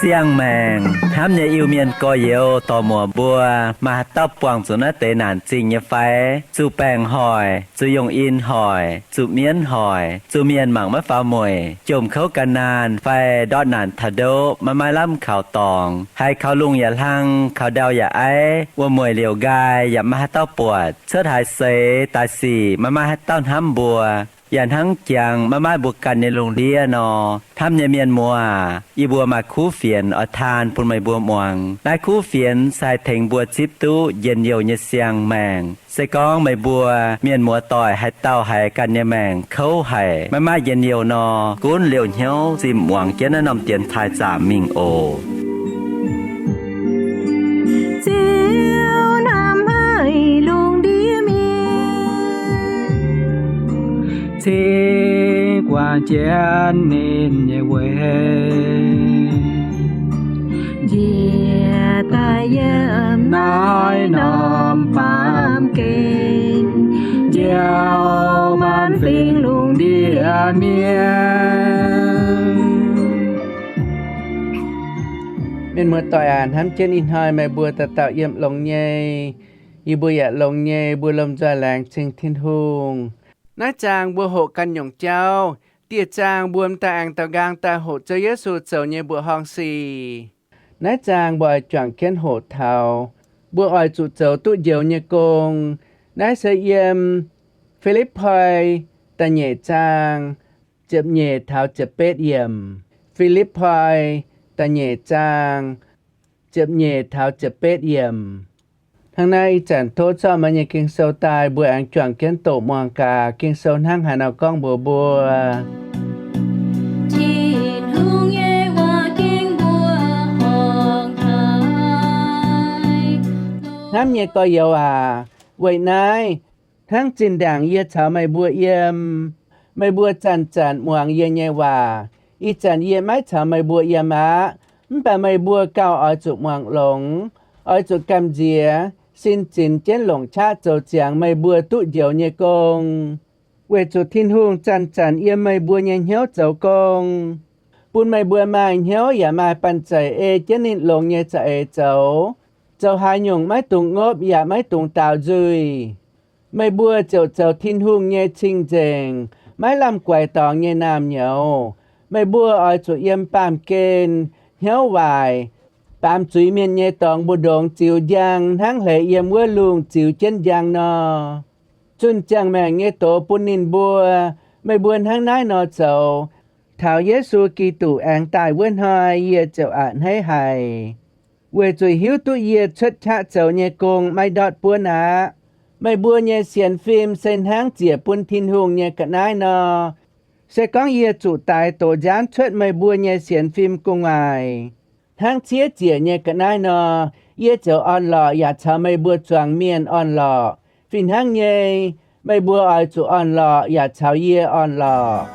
Siang-maengc hnamv nyei Iu-Mienh gorx-youz dorc-muoc mbuo, maaih haaix dauh buangh zuqc naaiv deix naanc zingh nyei fai? Zuqc baengc hoic, zuqc yungh in hoic, zuqc mienv hoic, zuqc mienh mangc maiv faaux mueic, jomc kouv gan naanh fai ndortv naanc taux ndoqv maiv maaih lamh kaux dorngx, haiz kaux lungh yaac hlang, kaux ndau yaac aiv, wuom-mueic liouc nqaai yaac maiv maaih haaix dauh buatc, cuotv haaix seix daaih sic maiv maaih haaix dauh hnamv mbuo, yaac hnangv jangx maiv maaih mbuo ganh nyei lungh ndiev nor, hnamv nyei mienh muoz aac, yie mbuo maaih kuv fienx oix taan bun meih mbuo muangx. Naaiv kuv fienx se haih tengx mbuo zipv duqv njien-youh nyei siang-maengc. Se gorngv meih mbuo mienh muoz-doic haaix dauh haiz ganh nyei maengc kouv haic, maiv maaih njien-youh nor, gunv liouh hnyouv zinh muangx jienv naaiv norm dienx taaih zaamc mingh oc. Ziouv hnamv haic lungh ndiev mienh, cingx guangc jienv ninh nyei weic, njiec daaih yiem naaiv norm baamh gen, njoux maanc fingx lungh ndiev mienh. Mienh muoz-doic aac, hnamv jienv ih hnoi meih mbuo dauh dauh yiem longx nyei, yie mbuo yaac longx nyei, mbuo lomh nzoih laengz zingh Tin-Hungh. Naaiv zaang mbuo hoqc ganh nyungc jauv. Dieh zaang mbuo m'daaih aengx daux nqaang daaih hoqc Ziouv Yesu zoux nyei mbuoqc horngh sic. Naaiv zaang mbuo oix juangc jienv hoqc taux mbuo oix zuqc zoux duqv njoux nyei gong. Naaiv se yiem Fi^lipv^poi da'nyeic zaang ziepc nyeic taux ziepc betv yiemc. Fi^lipv^poi da'nyeic zaang ziepc nyeic taux ziepc betv yiemc. Hnangv naaiv ih zanc tov zorqv meih nyei Ging-Sou daaih, mbuo aengx juangc jienv doqc muangx gaax Ging-Sou hnangv haaix nor gorngv mbuox mbuo. Tin-Hungh nyei waac ging mbuo horngh haic. Hnamv nyei gorx-youz aac, weic naaiv, hnangv zinh ndaangc yie caux meih mbuo yiem, meih mbuo zanc-zanc muangx yie nyei waac. Ih zanc yie maiv caux meih mbuo yiem aqv, mv baac meih mbuo gauh oix zuqc muangx longx, oix zuqc gamh nziex, sin zinx jienv longc qaqv zoux ziangx meih mbuo duqv njoux nyei gong. Weic zuqc Tin-Hungh zanc-zanc yiem meih mbuo nyei hnyouv zoux gong, bun meih mbuo maaih hnyouv yaac maaih banh zeic ei jienv ninh longx nyei za'eix zoux. Zoux haaix nyungc maiv dungx ngopv yaac maiv dungx daaux nzuih. Meih mbuo ziouc zoux Tin-Hungh nyei cing-nzengc, maiv lamh guaix dorngx nyei naamh nyouz. Meih mbuo oix zuqc yiem baamh gen hnyouv waaic, baamz zuiz mienh nyei dorngx mbu'ndongx ziux njang hnangv hleix yiem wuov lungh ziux jienv njang nor. Zunh ziangh maengc nyei doz bun ninh mbuo. Meih mbuo hnangv naaiv nor zoux, taux Yesu Giduc aengx daaih wuov hnoi yie ziouc a'hneiv haic, weic zuqc hiuv duqv yie cuotv qaqv zoux nyei gong maiv ndortv buonv aqv. Meih mbuo nyei sienx fim se hnangv ziec bun Tin-Hungh nyei ga'naaiv nor. Se gorngv yie zuqc daix doz nziaamv cuotv meih mbuo nyei sienx fim gu'nguaaic hnangv ciev ziec nyei ga'naaiv nor, yie ziouc orn-lorqc yaac caux meih mbuo zuangx mienh orn-lorqc. Fih hnangv nyei, meih mbuo oix zuqc orn-lorqc yaac caux yie orn-lorqc.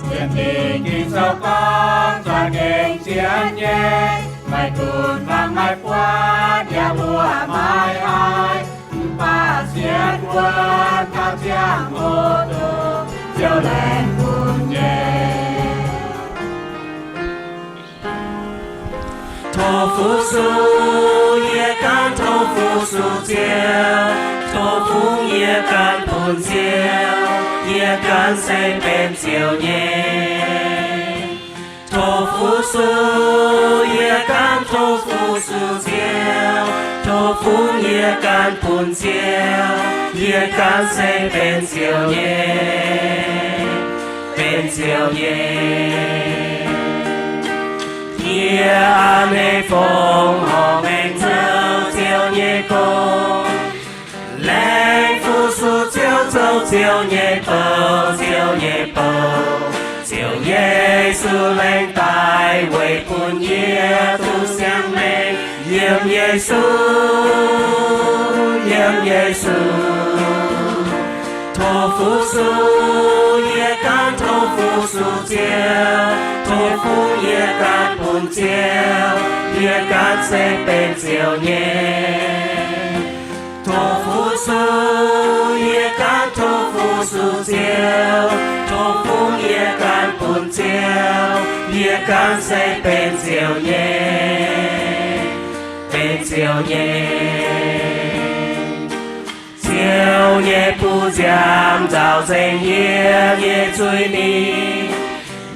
Sienx fim Ging-Sou gorngv, zuangx gengh sienx nyei, maiv gunv mangc maiv buatc yaac mbuoqc maiv haiz, mv baac sienx wuonv taux ziangh hoc dongh Ziouv laengz bun nyei. Tov fu-sux, yie gan tov fu-sux Ziouv. Tov fungx, yie gan bun Ziouv. Yie gan se benx Ziouv nyei. Tov fu-sux, yie gan tov fu-sux Ziouv. Tov fungx, yie gan bun Ziouv. Yie gan se benx Ziouv nyei, benx Ziouv nyei. Yie a'hneiv fongc horc maengx zoux Ziouv nyei gong, laengz fu-sux Ziouv, zoux Ziouv nyei bouc, Ziouv nyei bouc. Ziouv Yesu laengz daaih weic bun yie duqv siang-maengc yiem Yesu, yiem Yesu. Tov Fu-Sux, yie gan tov Fu-Sux Ziouv, tov fungx yie gan bun Ziouv, yie gan se benx Ziouv nyei. Tov Fu-Sux, yie gan tov Fu-Sux Ziouv, tov fungx yie gan bun Ziouv, yie gan se benx Ziouv nyei, benx Ziouv nyei. Ziouv nyei buoz nziaamv nzaaux nzengc yie nyei zuiz-nipc.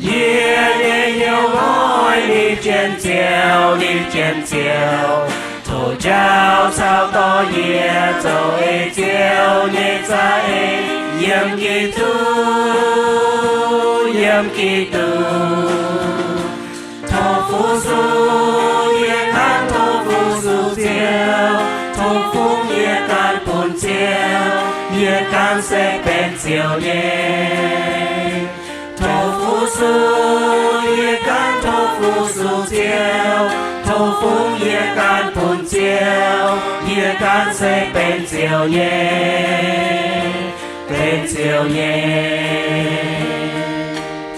Yie nyei hnyouv oix ninh jienv Ziouv, ninh jienv Ziouv. Tov njaaux caux dorh yie zoux ei Ziouv nyei za'eix yiem Giduc, yiem Giduc. Tov Fu-Sux, yie gan tov Fu-Sux Ziouv, tov fungx yie gan bun Ziouv, yie gan se benx Ziouv nyei. Tov Fu-Sux, yie gan tov Fu-Sux Ziouv, tov fungx yie gan bun Ziouv, yie gan se benx Ziouv nyei, benx Ziouv nyei.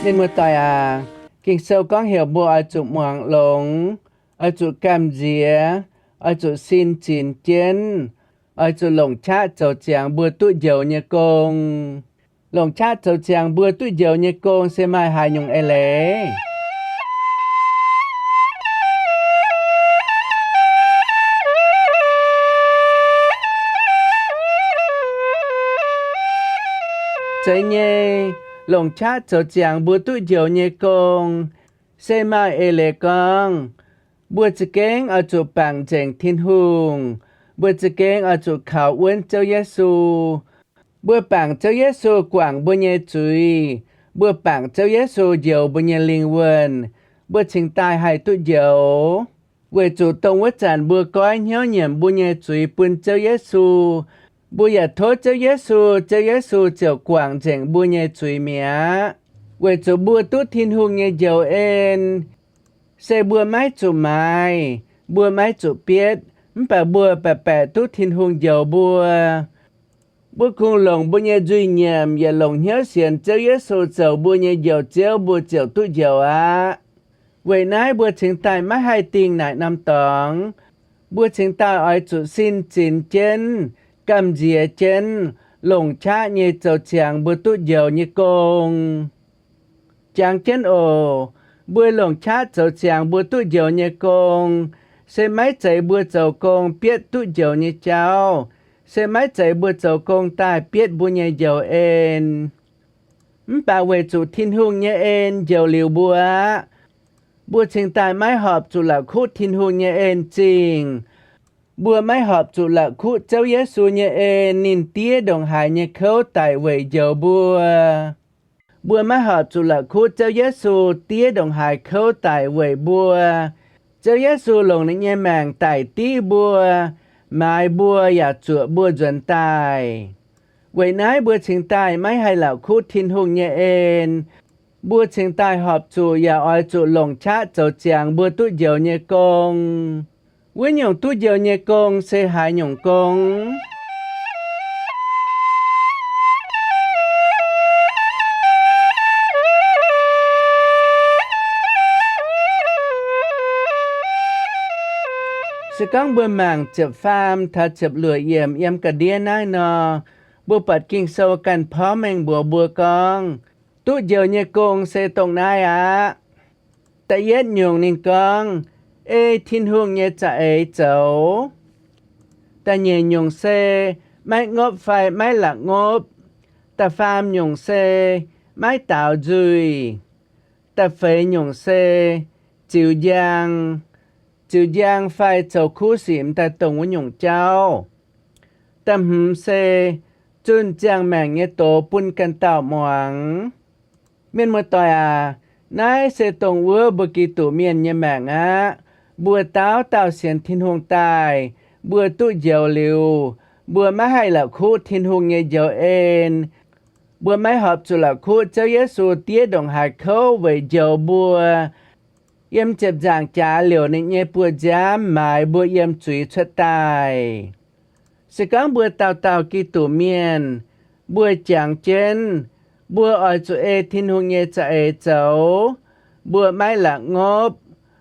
Mienh muoz-doic aac, Ging-Sou gorngv heuc mbuo oix zuqc muangx longx, oix zuqc gamh nziex, oix zuqc sin zinx jienv, oix zuqc longc qaqv zoux ziangx mbuo duqv njoux nyei gong. Longc qaqv zoux ziangx mbuo duqv njoux nyei gong se maaih haaix nyungc eix leiz? Zeiz nyei, longc qaqv zoux ziangx mbuo duqv njoux nyei gong se maaih eix leiz gorngv, mbuo za'gengh oix zuqc bangc nzengc Tin-Hungh. Mbuo za'gengh oix zuqc kaux wuonv Ziouv Yesu. Mbuo bangc Ziouv Yesu guangc mbuo nyei zuiz. Mbuo bangc Ziouv Yesu njoux mbuo nyei lingh wuonh, mbuo cingx daaih haih duqv njoux. Weic zuqc dongh wuov zanc mbuo goiv hnyouv nyiemc mbuo nyei zuiz bun Ziouv Yesu, mbuo yaac tov Ziouv Yesu, Ziouv Yesu ziouc guangc nzengc mbuo nyei zuiz mi'aqv. Weic zuqc mbuo duqv Tin-Hungh nyei njoux en, se mbuo maiv zuqc maaiz, mbuo maiv zuqc bietv, mv baac mbuo baeqc baeqc duqv Tin-Hungh njoux mbuo. Mbuo kungx longc mbuo nyei nzuih nyiemc yaac longc hnyouv sienx Ziouv Yesu zoux mbuo nyei Njoux Ziouv, mbuo ziouc duqv njoux aqv. Weic naaiv mbuo cingx daaih maiv haih dingh naaic norm dorngx. Mbuo cingx daaih oix zuqc sin zinx jienv, gamh nziex jienv, longc qaqv nyei zoux ziangx mbuo duqv njoux nyei gong. Jangx jienv oc. Mbuo longc qaqv zoux ziangx mbuo duqv njoux nyei gong, se maiv zeiz mbuo zoux gong bietv duqv njoux nyei jauv, se maiv zeiz mbuo zoux gong daaih bietv mbuo nyei njoux en. Mv baac weic zuqc Tin-Hungh nyei en njoux liuz mbuo aqv, mbuo cingx daaih maiv horpc zuqc la'kuqv Tin-Hungh nyei en zingh. Mbuo maiv horpc zuqc la'kuqv Ziouv Yesu nyei en, ninh diev ndongc haaix nyei kouv daic weic njoux mbuo. Mbuo maiv horpc zuqc la'kuqv Ziouv Yesu diev ndongc haaix kouv daic weic mbuo. Ziouv Yesu longc ninh nyei maengc daic div mbuo, maaiz mbuo yaac zuoqc mbuo nzuonx daaih. Weic naaiv mbuo cingx daaih maiv haih la'kuqv Tin-Hungh nyei en. Mbuo cingx daaih horpc zuqc yaac oix zuqc longc qaqv zoux ziangx mbuo duqv njoux nyei gong. Wuov nyungc duqv njoux nyei gong se haaix nyungc gong? Se gorngv mbuo mangc ziepc faam taux ziepc luoqc yiemc yiem ga'ndiev naaiv nor, mbuo buatc Ging-Sou ganh porv mengh mbuox mbuo gorngv, duqv njoux nyei gong se dongh naaiv aqv. Da'yietv nyungc ninh gorngv, ei Tin-Hungh nyei za'eix zoux. Da'nyeic nyungc se maiv ngopv fai maiv la'ngopv. Da'faam nyungc se maiv daaux nzuih. Da'feix nyungc se ziux njang, ziux njang fai zoux kuv sic m'daaih dongh wuov nyungc jauv. Da'hmz se zunh ziangh maengc nyei doz bun ganh dauh muangx. Mienh muoz-doic aac, naaiv se dongh wuov mbuo Giduc Mienh nyei maengc aqv. Mbuo dauh dauh sienx Tin-Hungh daaih, mbuo duqv njoux liuz, mbuo maiv haih la'kuqv Tin-Hungh nyei njoux en. Mbuo maiv horpc zuqc la'kuqv Ziouv Yesu diev ndongc haaix kouv weic njoux mbuo. Yiem ziepc nzaangc jaax liouc ninh nyei buoz-nziaamv maaiz mbuo yiem zuiz cuotv daaih. Se gorngv mbuo dauh dauh Giduc Mienh, Mbuo jangx jienv, mbuo oix zuqc ei Tin-Hungh nyei za'eix zoux. Mbuo maiv la'ngopv,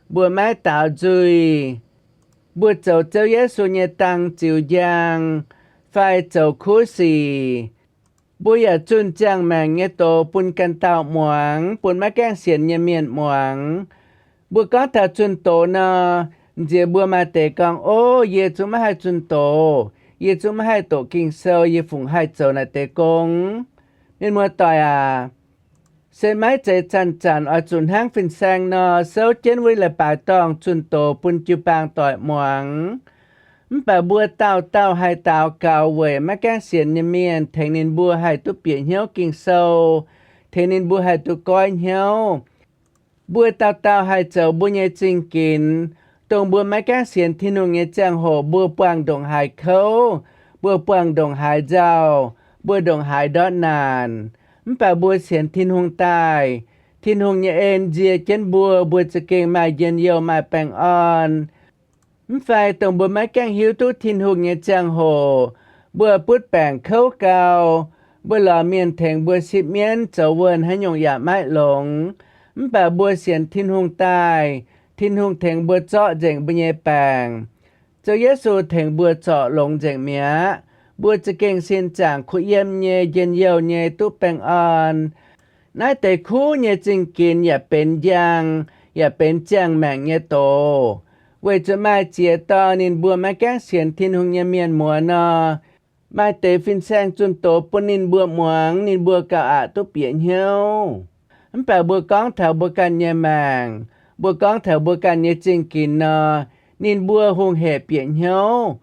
mbuo maiv daaux nzuih, mbuo zoux Ziouv Yesu nyei dang ziux njang fai zoux kuv sic. Mbuo yaac zunh ziangh maengc nyei doz bun ganh dauh muangx, bun maiv gaengh sienx nyei mienh muangx. Mbuo gorngv taux zunh doz nor, nziex mbuo maaih deix gorngv, Ov, yie zungv maiv haih zunh doz, yie zungv maiv haih doqc Ging-Sou, yie fungc haih zoux naaic deix gong? Mienh muoz-doic aac, se maiv zeiz zanc-zanc oix zuqc hnangv fin-saeng nor souv jienv wuov leiz-baaix dorngh zunh doz bun jiu-baang doic muangx. Mv baac mbuo dauh dauh haih daux gaux weic maiv gaengh sienx nyei mienh tengx ninh mbuo haih duqv bieqc hnyouv Ging-Sou, tengx ninh mbuo haih duqv goiv hnyouv. Mbuo dauh dauh haih zoux mbuo nyei zingh ginx, dongh mbuo maiv gaengh sienx Tin-Hungh nyei ziangh hoc mbuo buangh ndongc haaix kouv, mbuo buangh ndongc haaix nzauh, mbuo ndongc haaix ndortv naanc. Mv baac mbuo sienx Tin-Hungh daaih, Tin-Hungh nyei en nzie jienv mbuo, mbuo za'gengh maaih njien-youh maaih baengh orn. Mv fai dongh mbuo maiv gaengh hiuv duqv Tin-Hungh nyei ziangh hoc, mbuo butv baengc kouv gau, mbuo lorz mienh tengx mbuo sipv mienv zoux wuonh haaix nyungc yaac maiv longx. Mv baac mbuo sienx Tin-Hungh daaih, Tin-Hungh tengx mbuo zorqv nzengc mbuo nyei baengc. Ziouv Yesu tengx mbuo zorc longx nzengc mi'aqv. Mbuo za'gengh sin zaangc kuh yiem nyei, njien-youh nyei, duqv baengh orn. Naaiv deix kuv nyei zingh ginx yaac benx njang, yaac benx ziangh maengc nyei doz, weic zuqc maaih ziex dorh ninh mbuo maiv gaengh sienx Tin-Hungh nyei mienh muoz nor, maaih deix fin-saeng zunh doz bun ninh mbuo muangx, ninh mbuo gauh aqc duqv bieqc hnyouv. Mv baac mbuo gorngv taux mbuo ganh nyei maengc, mbuo gorngv taux mbuo ganh nyei zingh ginx nor, ninh mbuo hungh hec bieqc hnyouv.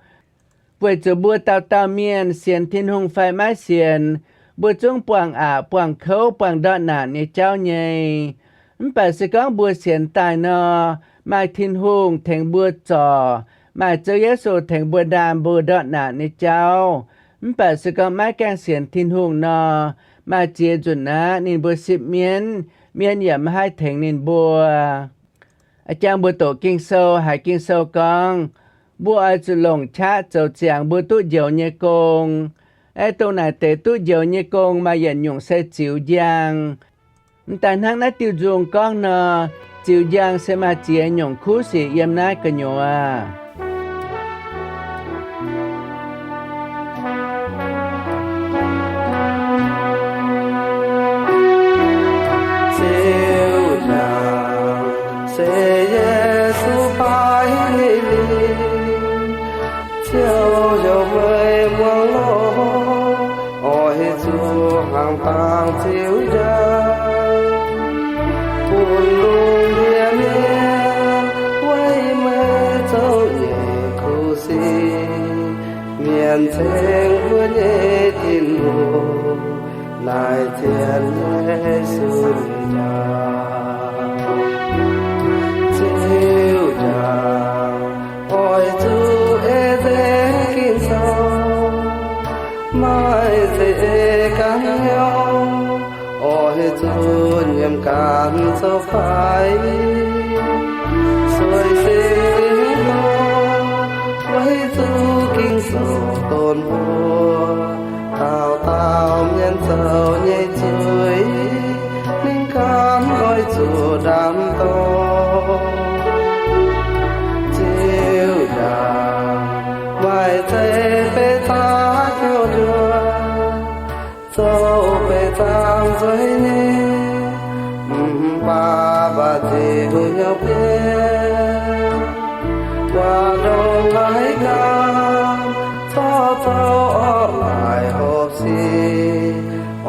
Weic zuqc mbuo dauh dauh mienh sienx Tin-Hungh fai maiv sienx, mbuo zungv buangh aqc, buangh kouv, buangh ndortv naanc nyei jauv nyei. Mv baac se gorngv mbuo sienx daaih nor, maaih Tin-Hungh tengx mbuo zorc, maaih Ziouv Yesu tengx mbuo ndaam mbuo ndortv naanc nyei jauv. Mv baac se gorngv maiv gaengh sienx Tin-Hungh nor, maaih ziex nzunc aqv ninh mbuo sipv mienv, mienv yaac maiv haih tengx ninh mbuo. A'jang mbuo doqc Ging-Sou, haiz Ging-Sou gorngv, mbuo oix zuqc longc qaqv zoux ziangx mbuo duqv njoux nyei gong. Aeqv, dongh naaic deix duqv njoux nyei gong maaih yietc nyungc se ziux njang. M'daaih hnangv naaiv diuh nzung gorngv nor, ziux njang se maaih ziex nyungc kuv sic yiem naaiv gu'nyuoz. Ziux njang se Yesu baaix nyei lingh, ziouc heuc meih muangx lorqc, oix zuqc hnangv dangh ziux njang, bun lungh ndiev mienh weic meih zoux nyei kuv sic. Mienh ceng mbuo nyei Tin-Hungh, naaic zien Yesu nyei njang. Ziux njang oix zuqc ei nzengc Ging-Sou, maaih zeix ei ganh hnyouv, oix zuqc nyiemc ganh zoux faix. Sueih singx longx weic zuqc Ging-Sou donx mbuo, dauh dauh mienh zoux nyei zuiz, ninh ganh oix zuqc ndaam dorngx. Ziux njang maaih zeix beiv zaqc hnyouv njuov, zoux beiv zaangc nzueic nyei, mv baac mv baac ziux hnyouv bieiv, waac ndongc haaix ganh corc zoux orqc laaix hopv sic,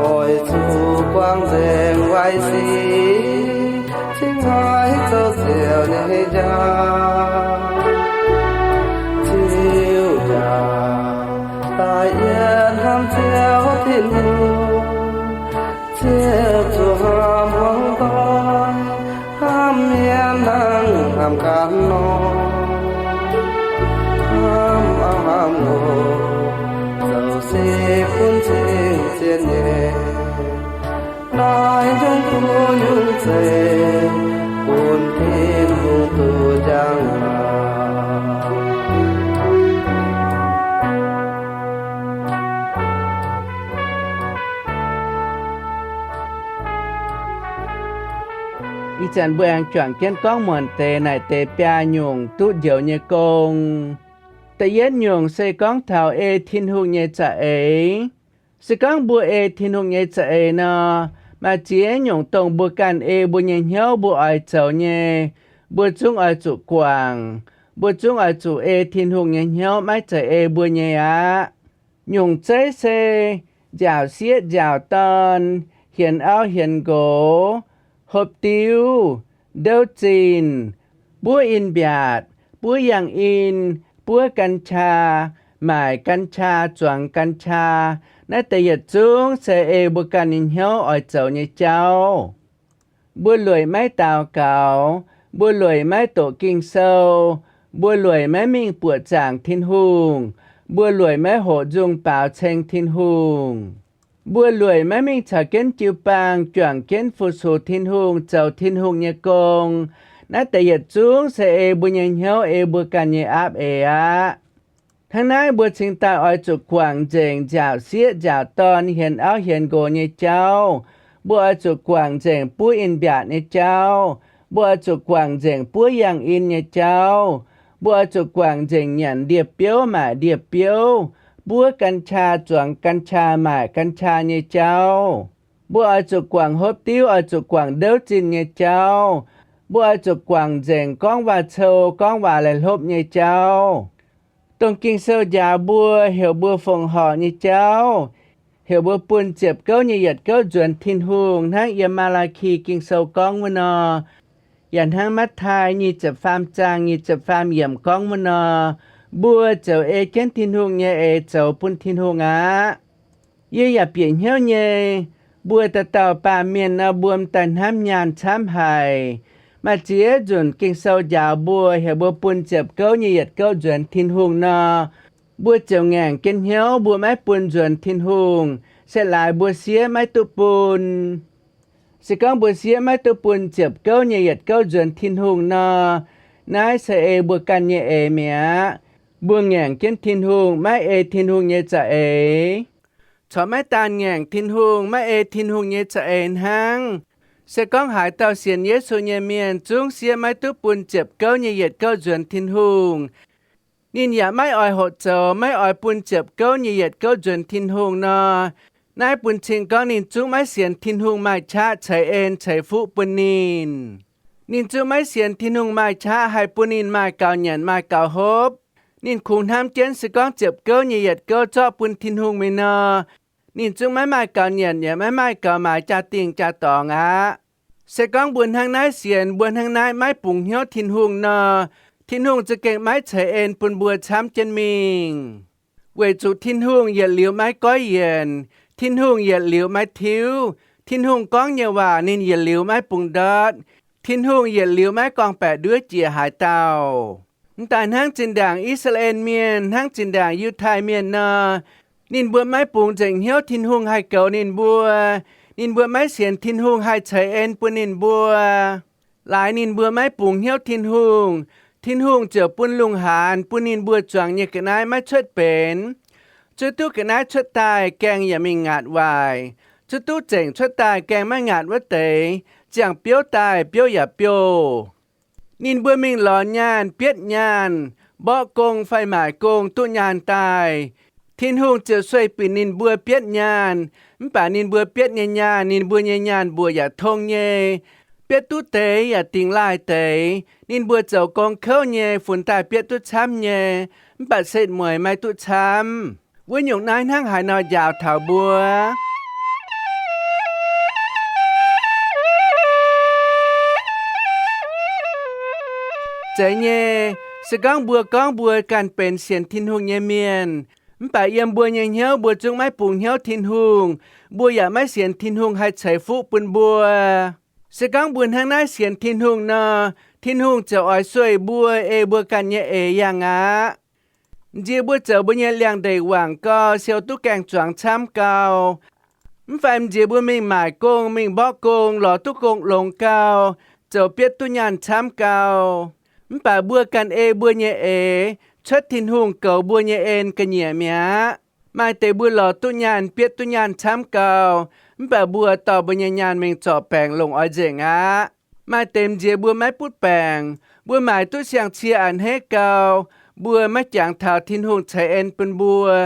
oix zuqc buangh nzengc waaic sic, cingx haiz zoux Ziouv nyei njang. Ziux njang daaih yietc hnamv Ziouv Tin-Hungh, ziouc zuqc hnamv hmuangx doic, hnamv mienh hnangv hnamv ganh nor, hnamv auv hnamv nqox, zoux sic bun cing-zien nyei, naaiv nyungc kuv nyungc zeiv, bun Tin-Hungh duqv njang maah. Ih zanc mbuo aengx juangc jienv gorngv muonc deix naaic deix biaa nyungc duqv njoux nyei gong. Da'yietv nyungc se gorngv taux ei Tin-Hungh nyei za'eix. Se gorngv mbuo ei Tin-Hungh nyei za'eix nor, maaih ziex nyungc dongh mbuo ganh ei mbuo nyei hnyouv mbuo oix zoux nyei, mbuo zungv oix zuqc guangc. Mbuo zungv oix zuqc ei Tin-Hungh nyei hnyouv, maiv zeiz ei mbuo nyei aqv. Nyungc zeiv se nziaauc sieqv nziaauc dorn, hienx auv hienx nqox, hopv diuv, ndouv zinh, buov in-mbiaatc, buov yangh in, buov กัญชา, maaic กัญชา, zuangx กัญชา. Naaiv deix yietc zungv se ei mbuo ganh nyei hnyouv oix zoux nyei jauv. Mbuo lueic maiv daux gaux, mbuo lueic maiv doqc Ging-Sou, mbuo lueic maiv mingh buoqc zaangc Tin-Hungh, mbuo lueic maiv hoqc nzung baaux ceng Tin-Hungh, mbuo lueic maiv mingh caux jienv jiu-baang juangc jienv fu-sux Tin-Hungh, zoux Tin-Hungh nyei gong. Naaiv deix yietc zungv se ei mbuo nyei hnyouv, ei mbuo ganh nyei aapv eix aqv. Hnangv naaiv mbuo cingx daaih oix zuqc guangc nzengc nziaauc sieqv nziaauc dorn, hienx auv hienx nqox nyei jauv. Mbuo oix zuqc guangc nzengc buov in-mbiaatc nyei jauv. Mbuo oix zuqc guangc nzengc buov yangh in nyei jauv. Mbuo oix zuqc guangc nzengc nyanc ndie-biouv maaic ndie-biouv, buov กัญชา, zuangx กัญชา, maaic กัญชา nyei jauv. Mbuo oix zuqc guangc hopv diuv, oix zuqc guangc ndouv zinh nyei jauv. Mbuo oix zuqc guangc nzengc gorngv waac-cou, gorngv waac laih hlopv nyei jauv. Dongh Ging-Sou njaaux mbuo, heuc mbuo fongc horc nyei jauv, heuc mbuo bun ziepc gouv nyei yietc gouv nzuonx Tin-Hungh, hnangv yiem Maa^laa^ki Ging-Sou gorngv wuov nor, yaac hnangv Matv^tai nyic ziepc faam zaang nyic ziepc faam yiemc gorngv wuov nor, mbuo ziouc ei jienv Tin-Hungh nyei eix zoux bun Tin-Hungh aqv. Yie yaac bieqc hnyouv nyei, mbuo dauh dauh baamh mienh nor, mbuo m'daaih hnamv nyaanh camv haic. Maaih ziex nzunc Ging-Sou njaaux mbuo, heuc mbuo bun ziepc gouv nyei yietc gouv nzuonx Tin-Hungh nor, mbuo ziouc ngaengc jienv hnyouv mbuo maiv bun nzuonx Tin-Hungh, se laaix mbuo siev maiv duqv bun. Se gorngv mbuo siev maiv duqv bun ziepc gouv nyei yietc gouv nzuonx Tin-Hungh nor, naaiv se ei mbuo ganh nyei eix mi'aqv. Mbuo ngaengc jienv Tin-Hungh, maiv ei Tin-Hungh nyei za'eix. Corc maiv daanh ngaengc Tin-Hungh, maiv ei Tin-Hungh nyei za'eix hnangv. Se gorngv haaix dauh sienx Yesu nyei mienh zungv siev maiv duqv bun ziepc gouv nyei yietc gouv nzuonx Tin-Hungh, ninh yaac maiv oix hoqc zoux, maiv oix bun ziepc gouv nyei yietc gouv nzuonx Tin-Hungh nor, naaiv bun cing gorngv ninh zungv maiv sienx Tin-Hungh maaih qaqv ceix en ceix fuqv bun ninh. Ninh zungv maiv sienx Tin-Hungh maaih qaqv haih bun ninh maaih gaux nyanc maaih gaux hopv. Ninh kungx hnamv jienv se gorngv ziepc gouv nyei yietc gouv zorqv bun Tin-Hungh mingh nor, ninh zungv maiv maaih gaux nyanc yaac maiv maaih gaux maaiz jaa-dingh jaa-dorngx aqv. Se gorngv mbuo hnangv naaiv sienx, mbuo hnangv naaiv maiv bungx hnyouv Tin-Hungh nor, Tin-Hungh za'gengh maiv ceix en bun mbuo camv jienv mingh. Weic zuqc Tin-Hungh yietc liuz maiv goiv yienc. Tin-Hungh yietc liuz maiv tiuv. Tin-Hungh gorngv nyei waac ninh yietc liuz maiv bungx ndortv. Tin-Hungh yietc liuz maiv gorngv-baeqc nduov jiex haaix dauh. M'daaih hnangv zinh ndaangc I^saa^laa^en Mienh, hnangv zinh ndaangc Yiutai Mienh nor, ninh mbuo maiv bungx nzengc hnyouv Tin-Hungh haih goux ninh mbuo. Ninh mbuo maiv sienx Tin-Hungh haih ceix en bun ninh mbuo. Laaix ninh mbuo maiv bungx hnyouv Tin-Hungh, Tin-Hungh ziouc bun lungh haanz bun ninh mbuo zuangx nyei ga'naaiv maiv cuotv benx. Zuov duqv ga'naaiv cuotv daaih, gaeng yaac mingh ngaatc waaic. Zuov duqv zengc cuotv daaih, gaeng maiv ngaatc wuov deix, ziangh biouv daaih, biouv yaac biouh. Ninh mbuo mingh lorz nyaanh, bietv nyaanh, mborqv gong fai maaic gong duqv nyaanh daaih, Tin-Hungh ziouc sueih binc ninh mbuo bietv nyaanh. Mv baac ninh mbuo bietv nyei nyaanh, ninh mbuo nyei nyaanh mbuoqc yaac tong nyei. Bietv duqv deix yaac dingx laaih deix. Ninh mbuo zoux gong kouv nyei, funx daaih bietv duqv camv nyei, mv baac setv mueiz maiv duqv camv. Wuov nyungc naaiv hnangv haaix nor njaaux taux mbuo? Zeiz nyei, se gorngv mbuo gorngv mbuo ganh benx sienx Tin-Hungh nyei mienh, mv baac yiem mbuo nyei hnyouv mbuo zungv maiv bungx hnyouv Tin-Hungh, mbuo yaac maiv sienx Tin-Hungh haih ceix fuqv bun mbuo. Se gorngv mbuo hnangv naaiv sienx Tin-Hungh nor, Tin-Hungh ziouc oix sueih mbuo, ei mbuo ganh nyei eix yangh aqv. M'nziex mbuo zoux mbuo nyei liangx-ndeic wangc gau, siou duqv gaeng-zuangx camv gau, mv fai m'nziex mbuo mingh maaic gong, mingh mborqv gong, lorz duqv gong longx gau, zoux bietv duqv nyaanh camv gau, mv baac mbuo ganh ei mbuo nyei eix, cuotv Tin-Hungh goux mbuo nyei en ga'nyiec mi'aqv. Maaih deix mbuo lorz duqv nyaanh, bietv duqv nyaanh camv gau, mv baac mbuo dorh mbuo nyei nyaanh mingh zorc baengc longc oix nzengc aqv. Maaih deix m'nziex mbuo maiv butv baengc, mbuo maaic duqv siang-cie a'hneiv gau, mbuo maiv jangx taux Tin-Hungh ceix en bun mbuo.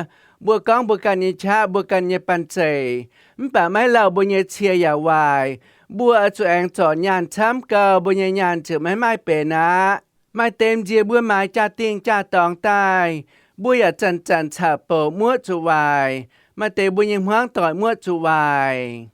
Mbuo gorngv mbuo ganh nyei qaqv, mbuo ganh nyei banh zeic, mv baac maiv lauh mbuo nyei cie yaac waaic. Mbuo oix zuqc aengx zorc nyaanh camv gau, mbuo nyei nyaanh ziouc maiv maaih benx aqv. Maaih deix m'nziex mbuo maaiz jaa-dingh jaa-dorngx daaih, mbuo yaac zanc-zanc caqv-bouc muoqv zuqc waaic. Maaih deix mbuo nyei hmuangv doic muoqv zuqc waaic.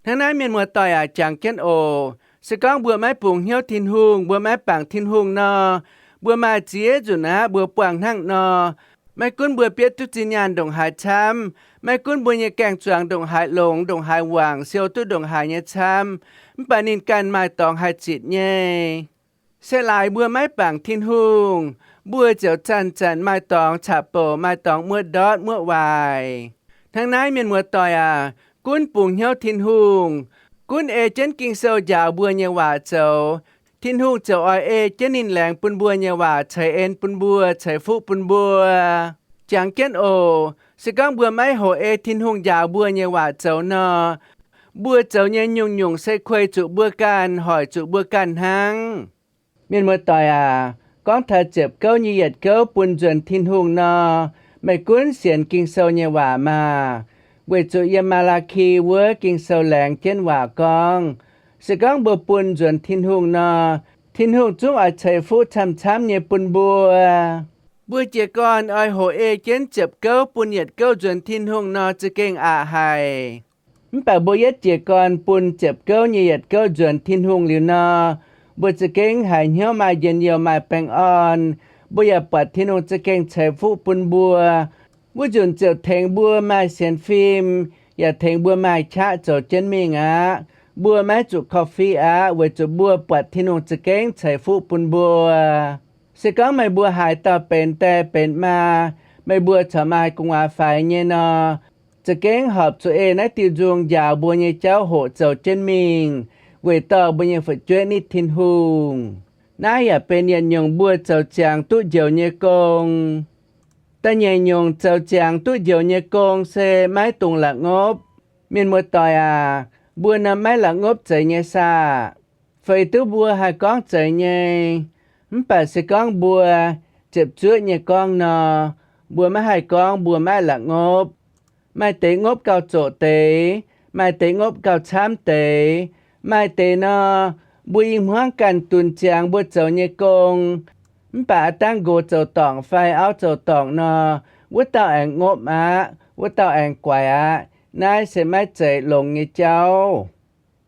Hnangv naaiv mienh muoz-doic aac, jangx jienv oc. Se gorngv mbuo maiv bungx hnyouv Tin-Hungh, mbuo maiv bangc Tin-Hungh nor, mbuo maaih ziex nzunc aqv mbuo buangh hnangv nor. Maiv gunv mbuo bietv duqv zinh nyaanh ndongc haaix camv, maiv gunv mbuo nyei gaeng-zuangx ndongc haaix longx, ndongc haaix wangc, siou duqv ndongc haaix nyei camv, mv baac ninh ganh maaih dorngx haih zitc nyei. Se laaix mbuo maiv bangc Tin-Hungh, mbuo ziouc zanc-zanc maaih dorngx caqv-bouc, maaih dorngx muoqv ndortv muoqv waaic. Hnangv naaiv mienh muoz-doic aac, gunv bungx hnyouv Tin-Hungh, gunv ei jienv Ging-Sou njaaux mbuo nyei waac zoux, Tin-Hungh ziouc oix ei jienv ninh laengz bun mbuo nyei waac ceix en bun mbuo, ceix fuqv bun mbuo. Jangx jienv oc. Se gorngv mbuo maiv hoqc ei Tin-Hungh njaaux mbuo nyei waac zoux nor, mbuo zoux nyei nyungc-nyungc se kuei zuqc mbuo ganh, hoic zuqc mbuo ganh hnangv. Mienh muoz-doic aac, gorngv taux ziepc gouv nyei yietc gouv bun nzuonx Tin-Hungh nor, meih gunv sienx Ging-Sou nyei waac maah! Weic zuqc yiem Maa^laa^ki wuov Ging-Sou laengz jienv waac gorngv, se gorngv mbuo bun nzuonx Tin-Hungh nor, Tin-Hungh zungv oix ceix fuqv camv-camv nyei bun mbuo. Mbuo jiez gorn oix hoqc ei jienv ziepc gouv bun yietc gouv nzuonx Tin-Hungh nor za'gengh aqc haic. Mv baac mbuo yietv jiez gorn bun ziepc gouv nyei yietc gouv nzuonx Tin-Hungh liuz nor, mbuo za'gengh haiz hnyouv maaih njien-youh maaih baengh orn. Mbuo yaac buatc Tin-Hungh za'gengh ceix fuqv bun mbuo. Wuov nzunc ziouc tengx mbuo maaih sienx fim, yaac tengx mbuo maaih qaqv zoux jienv mingh aqv. Mbuo maiv zuqc korv-fiqv aqv, weic zuqc mbuo buatc Tin-Hungh za'gengh ceix fuqv bun mbuo. Se gorngv meih mbuo haaix dauh benx die benx maa, meih mbuo corc maaih gu'nguaaz faix nyei nor, za'gengh horpc zuqc ei naaiv diuh nzung njaaux mbuo nyei jauv hoqc zoux jienv mingh, weic dorh mbuo nyei fu'jueiv nitv Tin-Hungh. Naaiv yaac benx yietc nyungc mbuo zoux ziangx duqv njoux nyei gong. Da'nyeic nyungc zoux ziangx duqv njoux nyei gong se maiv dungx la'ngopv. Mienh muoz-doic aac, mbuo nor maiv la'ngopv zeiz nyei saah? Feix duqv mbuo haih gorngv zeiz nyei. Mv baac se gorngv mbuo ziepc zuoqv nyei gorngv nor, mbuo maiv haih gorngv mbuo maiv la'ngopv. Maaih deix ngopv gauh zoqc deix, maaih deix ngopv gauh camv deix. Maaih deix nor, mbuo i hmuangv ganh dunx ziangx mbuo zoux nyei gong, mv baac aav dangv nqox zoux dorngc fai auv zoux dorngc nor, wuov dauh aengx ngopv aqv, wuov dauh aengx guaix aqv. Naaiv se maiv zeiz longx nyei jauv.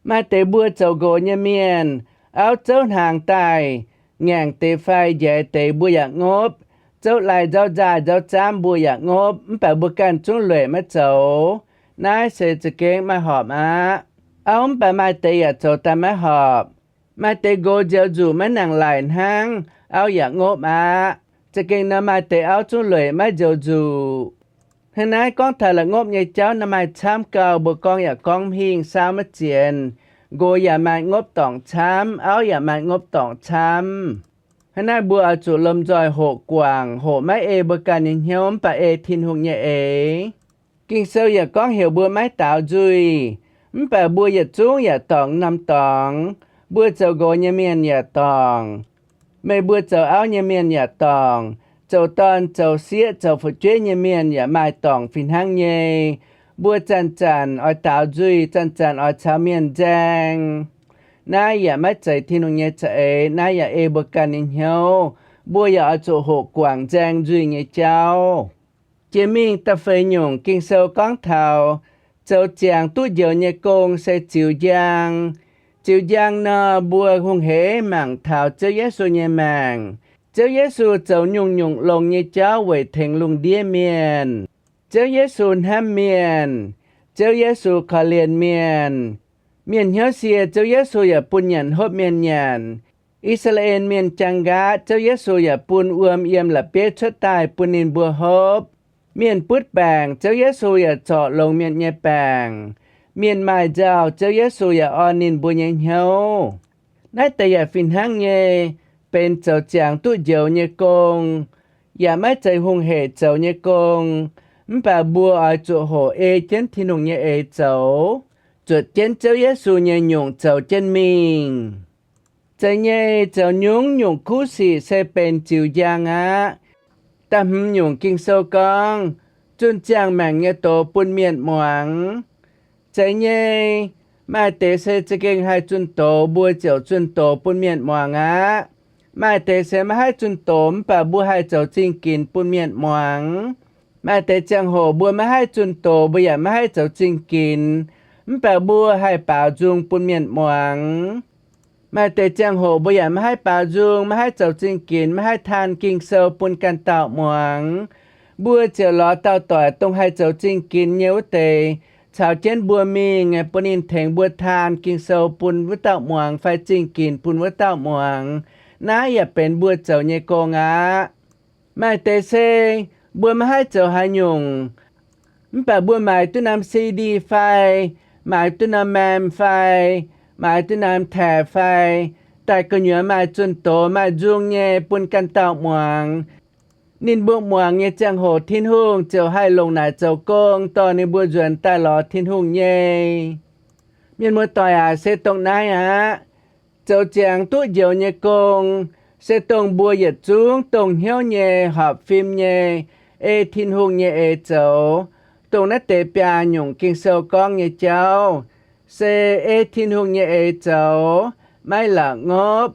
Maaih deix mbuo zoux nqox nyei mienh, auv zouv hnaangx daaih, ngaengc deix fai njaix deix mbuo yaac ngopv, zouv lai nzauv nzaaih nzauv zaamv mbuo yaac ngopv, mv baac mbuo ganh zungv lueic maiv zoux. Naaiv se za'gengh maiv horpc aqv. Auv mv baac maaih deix yaac zoux daaih maiv horpc. Maaih deix nqox nziaaux nzuqc maiv nangc laic hnangv, auv yaac ngopv aqv. Za'gengh nor maaih deix auv zungv lueic maiv nziaaux nzuqc. Hnangv naaiv gorngv taux la'ngopv nyei jauv nor maaih camv gau, mbuo gorngv yaac gorngv mv hingh, saauv maiv zienx. Nqox yaac maaih ngopv dorngc camv, auv yaac maaih ngopv dorngc camv. Hnangv naaiv mbuo oix zuqc lomh nzoih hoqc guangc, hoqc maiv ei mbuo ganh nyei hnyouv mv baac ei Tin-Hungh nyei eix. Ging-Sou yaac gorngv heuc mbuo maiv daaux nzuih. Mv baac mbuo yietc zungv yaac dorngc norm dorngx. Mbuo zoux nqox nyei mienh yaac dorngc. Meih mbuo zoux auv nyei mienh yaac dorngc. Zoux dorn, zoux sieqv, zoux fu'jueiv nyei mienh yaac maaih dorngc fih hnangv nyei. Mbuo zanc-zanc oix daaux nzuih, zanc-zanc oix caux mienh nzaeng. Naaiv yaac maiv zeiz Tin-Hungh nyei za'eix. Naaiv yaac ei mbuo ganh nyei hnyouv. Mbuo yaac oix zuqc hoqc guangc nzaeng nzuih nyei jauv. Jiex mingh da'feix nyungc Ging-Sou gorngv taux zoux ziangx duqv njoux nyei gong se ziux njang. Ziux njang nor, mbuo hungh heix mangc taux Ziouv Yesu nyei maengc. Ziouv Yesu zoux nyungc-nyungc longx nyei jauv weic tengx lungh ndiev mienh. Ziouv Yesu hnamv mienh. Ziouv Yesu korv-lienh mienh. Mienh hnyouv sie, Ziouv Yesu yaac bun nyanc hopv mienh nyanc. I^saa^laa^en Mienh jaang nqaatv, Ziouv Yesu yaac bun wuom yiem la'bieiv cuotv daaih bun ninh mbuo hopv. Mienh butv baengc, Ziouv Yesu yaac zorc longx mienh nyei baengc. Mienh maaih nzauh, Ziouv Yesu yaac orn ninh mbuo nyei hnyouv. Naaiv deix yaac fih hnangv nyei, benx zoux ziangx duqv njoux nyei gong, yaac maiv zeiz hungh hec zoux nyei gong. Mv baac mbuo oix zuqc hoqc ei jienv Tin-Hungh nyei eix zoux, zuotc jienv Ziouv Yesu nyei nyungc zoux jienv mingh. Zeiz nyei, zoux nyungc-nyungc kuv sic se benx ziux njang aqv. Da'hmz nyungc Ging-Sou gorngv, zunh ziangh maengc nyei doz bun mienh muangx. Zeiz nyei, maaih deix se za'gengh haih zunh doz, mbuo ziouc zunh doz bun mienh muangx aqv. Maaih deix se maiv haih zunh doz, mv baac mbuo haih zoux zingh ginx bun mienh muangx. Maaih deix ziangh hoc mbuo maiv haih zunh doz, mbuo yaac maiv haih zoux zingh ginx, mv baac mbuo haih baaux nzung bun mienh muangx. Maaih deix ziangh hoc mbuo yaac maiv haih baaux nzung, maiv haih zoux zingh ginx, maiv haih taan Ging-Sou bun ganh dauh muangx. Mbuo ziouc lorz dauh doic, dongh haih zoux zingh ginx nyei wuov deix, caux jienv mbuo mingh, bun ninh tengx mbuo taan Ging-Sou bun wuov dauh muangx fai zingh ginx bun wuov dauh muangx. Naaiv yaac benx mbuo zoux nyei gong aqv. Maaih deix se mbuo maiv haih zoux haaix nyungc, mv baac mbuo maaiz duqv norm C D fai maaiz duqv norm mem fai maaiz duqv norm taeqv fai daaih gu'nyuoz maaih zunh doz maaih nzung nyei bun ganh dauh muangx. Ninh mbuo muangx nyei ziangh hoc Tin-Hungh ziouc haih longc naaic zoux gong dorh ninh mbuo nzuonx daaih lorz Tin-Hungh nyei. Mienh muoz-doic aac, se dongh naaiv aqv. Zoux ziangx duqv njoux nyei gong se dongh mbuo yietc zungv dongh hnyouv nyei, horpc fim nyei, ei Tin-Hungh nyei eix zoux. Dongh naaiv deix biaa nyungc Ging-Sou gorngv nyei jauv se ei Tin-Hungh nyei eix zoux, maiv la'ngopv,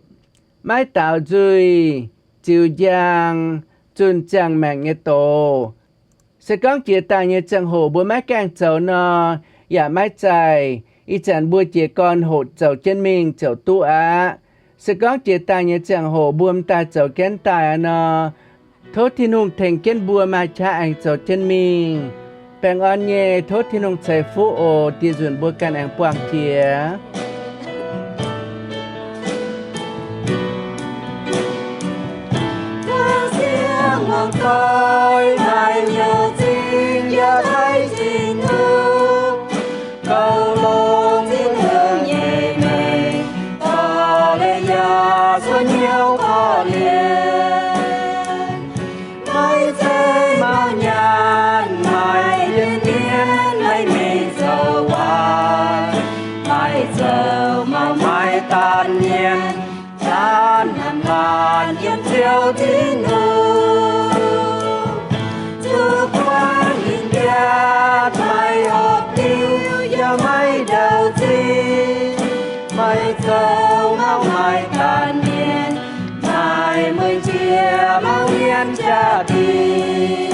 maiv daaux nzuih, ziux njang, zunh ziangh maengc nyei doz. Se gorngv jiex daaih nyei ziangh hoc mbuo maiv gaengh zoux nor, yaac maiv zaih. Ih zanc mbuo jiez gorn hoqc zoux jienv mingh ziouc duqv aqv. Se gorngv jiex daaih nyei ziangh hoc mbuo m'daaih zoux jienv daaih nor, tov Tin-Hungh tengx jienv mbuo maaih qaqv aengx zoux jienv mingh. Baengh orn nyei, tov Tin-Hungh ceix fuqv oc. Dieh nzunc mbuo ganh aengx buangh jiex. Siang muangx doix maaih nyouz zingh yaac taaih Tin-Hungh, gauh longx Tin-Hungh nyei mengh, dorh leiz yaac cuotv hnyouv korv-lienh. Maiv zeiz mauh nyaanh maaih mienh mienh, maiv mengh zoux waaic, maaih zoux mauh maaih daanh mienh, zaanv hnamv laanh yiem Ziouv Tin-Hungh. Zuqc buangv ninh mbiaatc maaih hopv liuz yaac maiv ndau zinh, maaih zoux mauh maaih daanh mienh, maaih mueiz jiex mauh mienh jaa-dingh.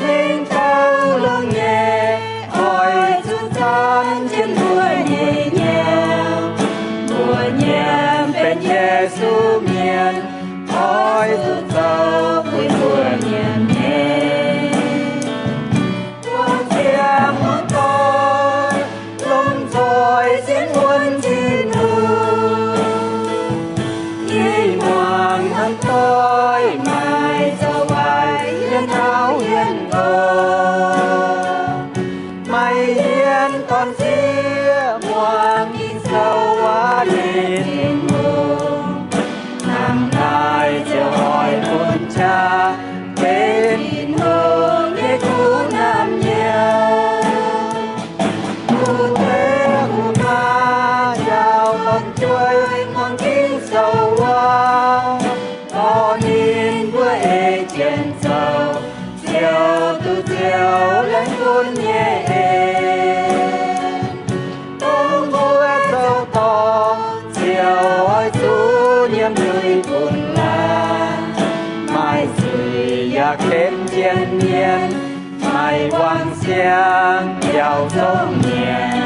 Lengc douh longx nyei, oix zuqc zanc jienv mbuo nyei hnyouv. Mbuo nyiemc benx Yesu mienh, oix zuqc zoux buix mbuo nyiemc nyei. Buangh ziangx muangx doic, lomh nzoih sienx wuonv Tin-Hungh. Yie muangx hnamv doic maaih zoux waaic yiem taux hien nqox. Maaih hmien dorn sieqv muangx Ging-Sou waac nyei Tin-Hungh. Hnamv naaic ziouc oix bun qaqv benx Tin-Hungh nyei kuv hnamv nyei. Kuv deix kuv maa njaaux gorn-jueiv muangx Ging-Sou waac, dorh ninh mbuo ei jienv zoux, ziouc duqv Ziouv laengz gunv nyei en. Dongh mbuo zoux dorngc ziouc oix zuqc nyiemc lui-bung laanh, maaih zuiz yaac ken jien mienh, maaih wangc siang biaux zongv mienh.